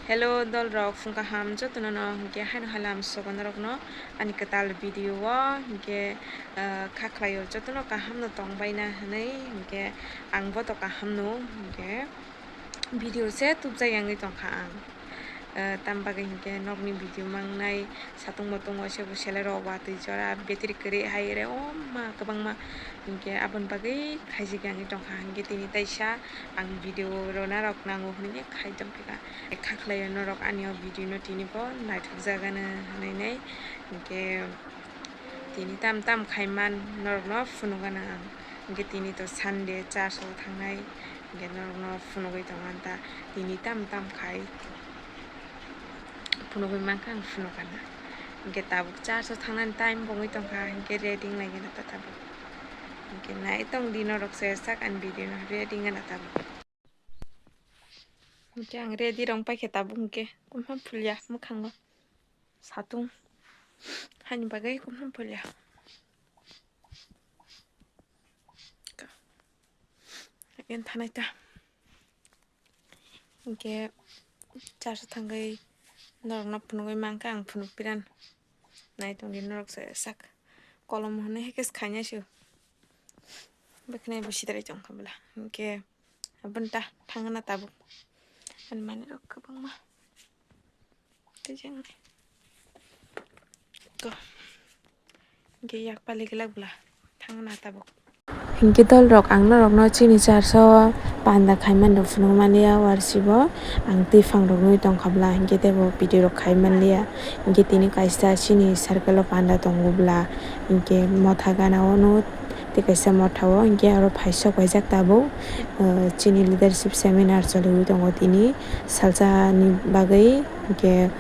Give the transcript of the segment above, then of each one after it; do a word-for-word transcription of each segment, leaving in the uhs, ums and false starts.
Hello dol rok, phung kaham jotono no, hinkhe haino halam sogo norok no ani kwtal video o, hinkhe, ah, kha khlai o jotono kaham no tong bai na hinui, hinkhe ang bo to kaham no, hinkhe video se tubjak yangwi tongkha ang. Ah, tam bagwi hinkhe nokni video mangnai, satung motung waisa bo selai rok watwi jora battery kwrwi hai re, o ma kwbangma, hinkhe aboni bagwi khaijak yangwi tongkha, hinkhe tini taisa ang video rwna rok nango hinui khai tongphika. Kha khlai o norok ani o video no tini bo naithok jagano hinui nai, hinkhe tini tam tam khai man norok no phunukgana ang, hinkhe tini to Sunday church o thangnai, hinkhe norok no phunugwi tongmanta tini tam tam khai phunugwi mankha ang phunukgana, hinkhe tabuk church o thangnani time bo wngwi tongkha, hinkhe ready wnglaigwna ta tabuk, hinkhe naitongdi norok se sak ani video no ready wngna tabuk. Hinkhe ang ready rong paikhe tabuk hinkhe kumphang phulya mwkhang no satung haini bagwi kumphang phulya. Yen thanai ta hinkhe church o thangwi norok no phunugwi mankha ang phunuk piran naitongdi norok se sak kolom hwnwi haikhe khainai se bwkhwnai bo sidrai tongkha bwla hinkhe. Aboni ta thangna tabuk. Ani manwi rok kwbangma. Tei jang ko. Ge yak pali glak bla thangna tabuk. Hinkhe dol rok ang norok no chini church o panda khai mani rok phunuk mani ya warsi bo ang twi phang rok nugwi tongkha bla hinkhe tei bo video rok khai manliya hinkhe tini kaisa chini circle o panda tongo bla hinkhe motha gana o no. Tei kaisa motha o hinkhe aro phaisok paijak tabuk, ah, chini leadership seminar choliwi tongo tini salsani bagwi hinkhe,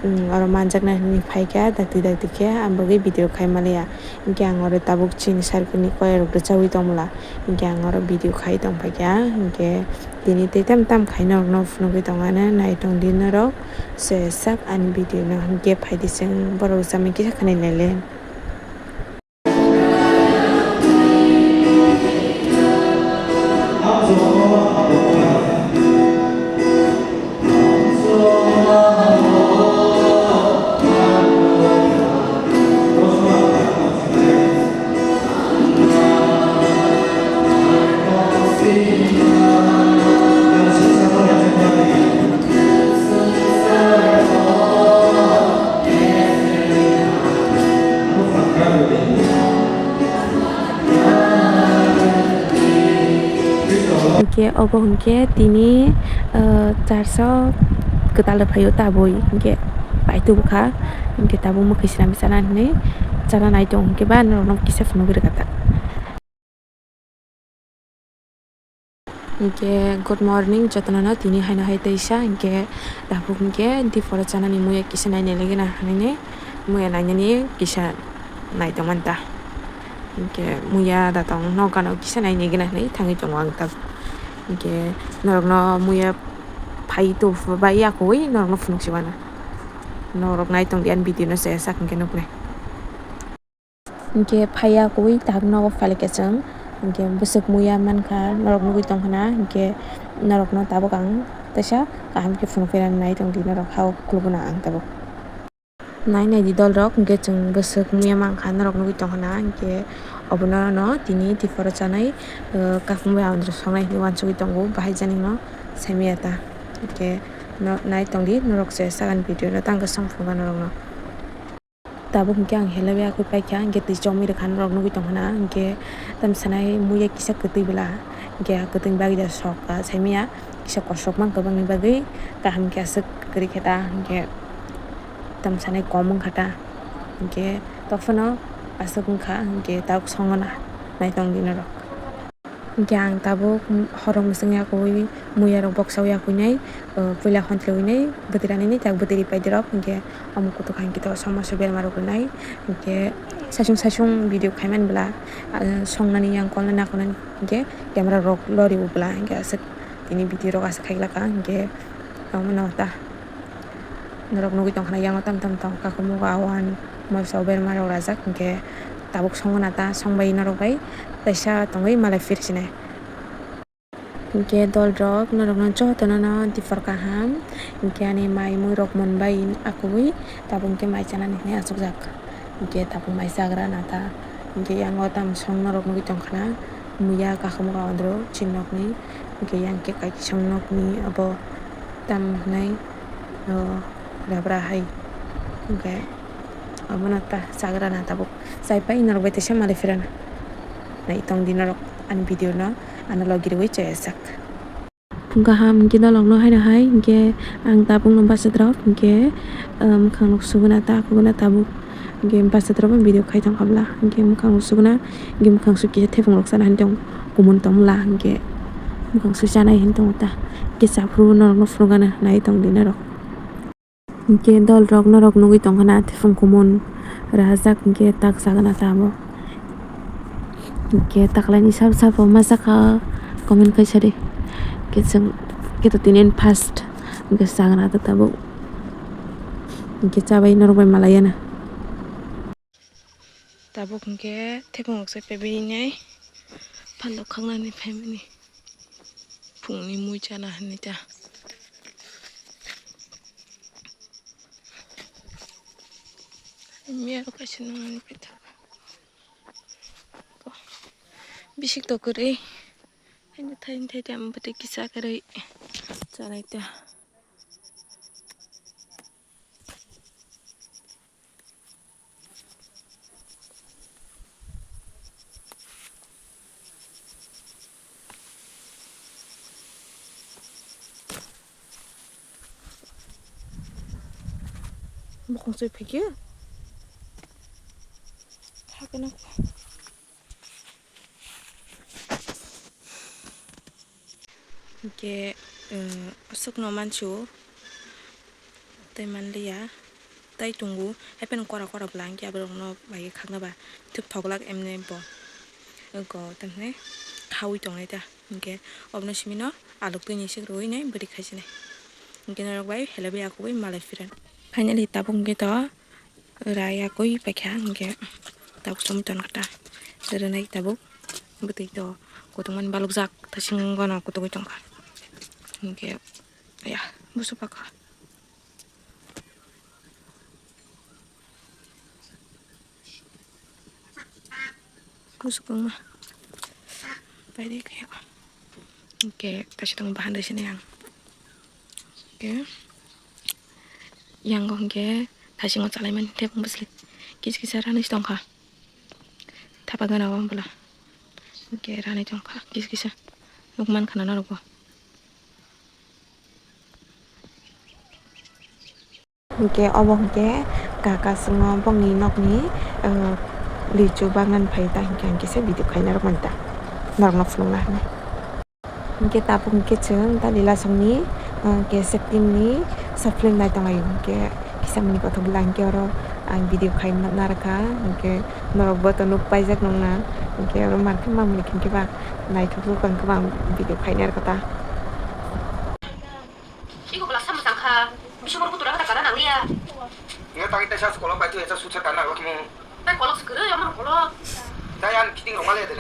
um, oro manjakna hinwi phaikha dakti dakti khe, ang bagwi video khai manliya. Hinkhe ang oro tabuk chini circle ni koyarok rwchawi tongmwla, hinkhe ang oro video khai tongphaikha. Hinkhe tini tei tam tam khai norokno phunugwi tongmani naitongdi norok se sak ani video no, hinkhe phaidi chwng borok rwchapmani kisa khwnai naile. Hinkhe obo hinkhe tini, ah, church o kwtal rwphaio tabwi hinkhe paitubukha hinkhe tabuk mwkhwi swnamwi chana hinwi chana nai tongo hinkhe ba norokno kisa phunugwi rwkha ta. Hinkhe good morning jotono no tini haino hai teisa hinkhe tabuk hinkhe diporo chanani muya kisa nainai lagina hinwi muya nainani kisa naitongmani ta hinkhe muya da tong nokano kisa nainai gina hinwi thangwi tongo ang tabuk hinkhe norokno muya phai tubui yakuwi norokno phunuk si mano norok naitongdi ani video no chaya sak hinkhe nuknai. Hinkhe phaiya koi tak nogo phalikhe chwng hinkhe bwswk muya mankha norok nugwi tongkha na hinkhe norokno tabuk ang teisa kaham khe phunukphirani nai tongdi norok ha o khulukna ang tabuk. Nai naidi dolrok hinkhe chwng bwswk muya mankha norok nugwi tongkha na hinkhe obono no tini diporo chanai kakung bai andro songnai hinwi uansugwi tongo bahai jani no saimaya ta hinkhe nai tongdi norok se sakani video no tang khe songphurma norokno. Tabuk hinkhe ang helaiwi yakwi paikha, hinkhe twi chomwi rwkha norok nugwi tongkha na, hinkhe tamsanai muya kisa kwtwi bwla, hinkhe kwtwini bagwi da sok ka saimaya, kisa kosokma kwbangni bagwi kaham khe aswk kwrwi khe ta, hinkhe tamsanai kom wngkha ta, hinkhe tokphano aswk wngkha, hinkhe tabuk songona naitongdi norok. Hinkhe ang tabuk horok mwswk yakuwi muya rok boksa yakuwi nai, puila hontliwi nai bwtwi rani nai tak bwtwi ri paidi rok hinkhe omo kutuk hai khe to somoso berma rok rwnai hinkhe saichung saichung video khaimani bwla songnani yang kolnai nakonani hinkhe camera rok lori o bwla hinkhe aswk tini video rok aswk khailaka hinkhe omono ta. Norok nugwi tongkha na yang tam tam tong kakhwlmung o awan moso berma rok rajak hinkhe tabuk songna ta songbai norok bai kaisa tongwi malai phirsinai. Hinkhe dol rok norok no joto no no dipor kaham. Hinkhe ani mai mui rok mon bai akugwi tabuk hinkhe mai chanani hinwi achukjak. Hinkhe tabuk mai chagra nata. Hinkhe yango tam song norok nugwi tongkhana. Muya kakhamo ka ondro chin nokni. Hinkhe yang khe kaisa song nokni abo tam hinai, o, rabra hai. Hinkhe omono ta chagra na tabuk. Chai pai norok bai teisa malai phirana. Nai tong di norok ani video no ano logi rwui chayajak. Phung kaham hinkhe dolok no haino hai hinkhe ang tabuk no bachai drop hinkhe, um, mwkhang rok suguna ta kuguna tabuk hinkhe bachai drop video khai tong khabla hinkhe mwkhang rok suguna hinkhe mwkhang sui kisa thepung rok sana hinwi tong kumun tong mla hinkhe mwkhang sui chanai hinwi tongo ta hinkhe chaphuru norok no phunukgana nai tong di norok. Hinkhe dol rok norok nugwi tongkhana thepung kumun rajak hinkhe tak sagana tamo. Hinkhe taklaini sabo sabo ma sakha comment khai sadi. Hinkhe chwng khe to tinin first hinkhe sagana ta tabuk. Hinkhe chabai norok bai malai yana. Tabuk hinkhe thepung rok se pebeinai phalok khangnani phaimani. Phungni mui chana hinwi ta. Miyaro kaisa nangani paitha. Bisik to kwrwi. Haino thai thai ta bwtwi kisa kwrwi. Chanai ta. Bokong soi phikhe. Hakhe nang. Hinkhe, eh, aswkno mansu tei manliya, tei tongo, haiphano kora kora bwla hinkhe aborokno bai khakna ba thwk thoglak emne bo. Oko tamhinai khaui tongnai ta, hinkhe obono simino alok twi ni sik rwui nai bwrwi khaisinai. Hinkhe norok bai helebwi akugwi malai phiran. Finally tabuk hinkhe to. Rai yakui paikha hinkhe tabuk chumui tonkha ta. Rwnai tabuk bwtwi to kutung mani balukjak, thasingo no kutugwi tongkha. Hinkhe ya busu pakha. Busu kwbangma paide khe. Hinkhe kaisa tongo bahan rwsini ang. Hinkhe yango hinkhe thasingo chalaimani tei bwsli kisa kisa ranwi tongkha. Thapa gana o bwla hinkhe ranwi tongkha kisa kisa. Nuk mankha na norokbo. Hinkhe obo hinkhe kaka swngo bongni nokni, eh, lichu bagan phai ta hinkhe ang kisa video khaina rwmani ta norokno phunukna hinwi. Hinkhe tabuk hinkhe chwng dalila songni, eh, kesek team ni sap film nai tonglai hinkhe kisa mani kothok bwla hinkhe oro ang video khaina narwkha hinkhe norokbo to nuk paijak nongna hinkhe oro mankhe mamani hinkhe ba naithok bwkha hinkhe ba ang video khaina narwkha ta. Iko bwla samung tangkha. Bising muruk tura kata kana nangliya. Nga tangwi taisa kolok bai tu esa sucha kana lok mu. Tai kolok se kwrwi, omo kolok. Tai an fitting rok male de.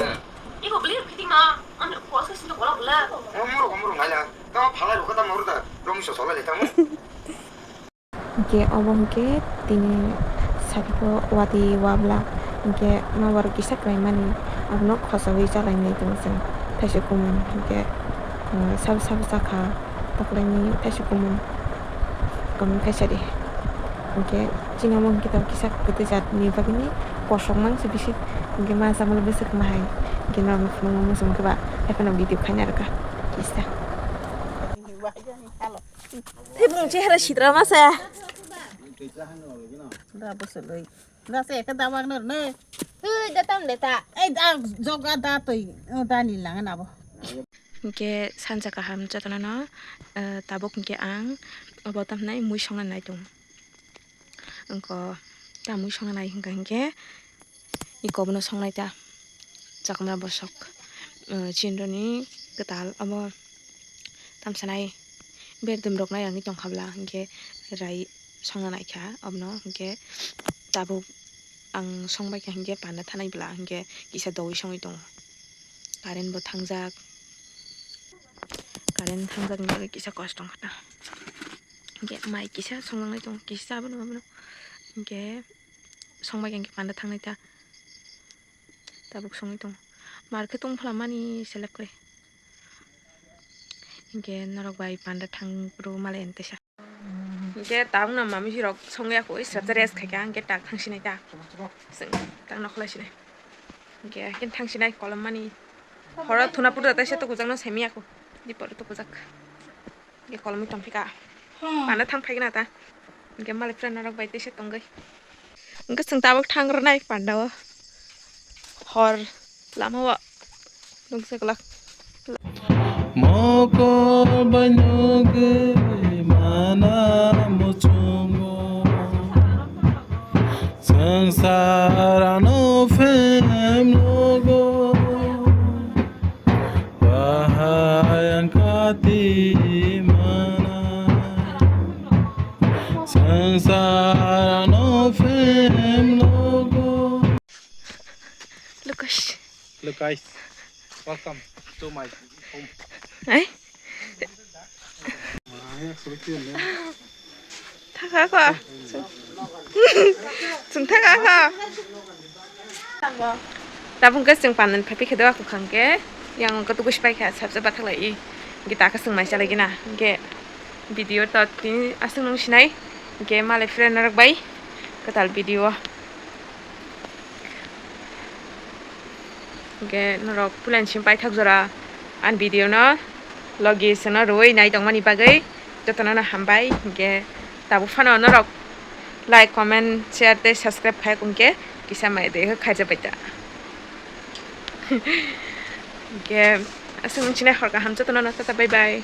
Iko beli fitting no. Omo kolok se sinto kolok bwla. Omo rok, omo rok ngaila. Tamo phalai rok ta mor da. Romi so solai le tamo. Hinkhe obo hinkhe tini sakhe watwi wabla hinkhe nobar kisa kwlaimani abono khosogwi chalainai tongwi chwng thaisa kumun hinkhe, uh, sabo sabo chakha tokolaini thaisa kumun comment khaisa di hinkhe chini omo hinkhe tabuk kisa kwtwi jatni bagwini kosok nang se bisi hinkhe ma chamalo bwswk ma hai hinkhe norokno phunuknwi muchung khe ba haiphano video khaina rwkha kisa. Thebung chehra sitra masa. Da bosoloi. Da se ka da wang ner ne. Hui da tam de ta. Ei da joga da toi. O da ni lang na bo. Hinkhe sansa kaham jotono no, eh, tabuk hinkhe ang obo tamhinai mui songna nai tong. Wngkha ta mui songna nai hinkha hinkhe iko bono songnai ta chakma bosok, eh, chinroni kwtal obo tamsanai berdum rok nai wngwi tongkha bwla hinkhe rai songna naikha obono hinkhe tabuk ang songbaikha hinkhe panda thanai bwla hinkhe kisa doui songwi tongo current bo thangjak. Current thangjak ni bagwi kisa kosto wngkha ta. Hinkhe mai kisa songjaknai tongo, kisa abono, abono. Hinkhe songbai khe panda thangnai ta. Tabuk songwi tongo. Mar khe tong phalamani selek khe. Hinkhe norok bai panda thang bro malai ani teisa. Hinkhe tabukno mamisirok songya kho, oi srapsa rest khaikha, hinkhe tak thangsinai ta. Chwng tak nokholai sinai. Hinkhe, hinkhe thangsinai kolommani. Horo thuna puto teisa tukujakno semiya kho. Dipor tukujak. Hinkhe kolomwi tongphika. Panda thang phaikna ta. Hinkhe malai friend norok bai teisa tongwi. Hinkhe chwng tabuk thang rwnai panda o. Hor lama o nukjak lak. Mokol bai nugwi mana muchungo. Swngchar ano phem logo. Bahai ang kati mana. Swngchar ano phem logo. Lukas. Hello guys, welcome to my home. Ai. Thaka ko. Chwng thaka ko. Tabuk khe chwng pandan phapi khe doa kukhang khe yang ko tukus pai kha sabsa bathak lai i. Gita ka chwng mai chalai gina. Ge video to tini aswk nung sinai. Ge malai friend rok bai kwtal video. Hinkhe norok puila ni simi paithak jora ani video no logi se no rwui nai tongmani bagwi jotono no hambai. Hinkhe tabuk phano norok like, comment, share tei subscribe khai kung khe kisa mai de khaijak bai ta. Hinkhe aswk wng sinai hor kaham jotono no tata bye bye.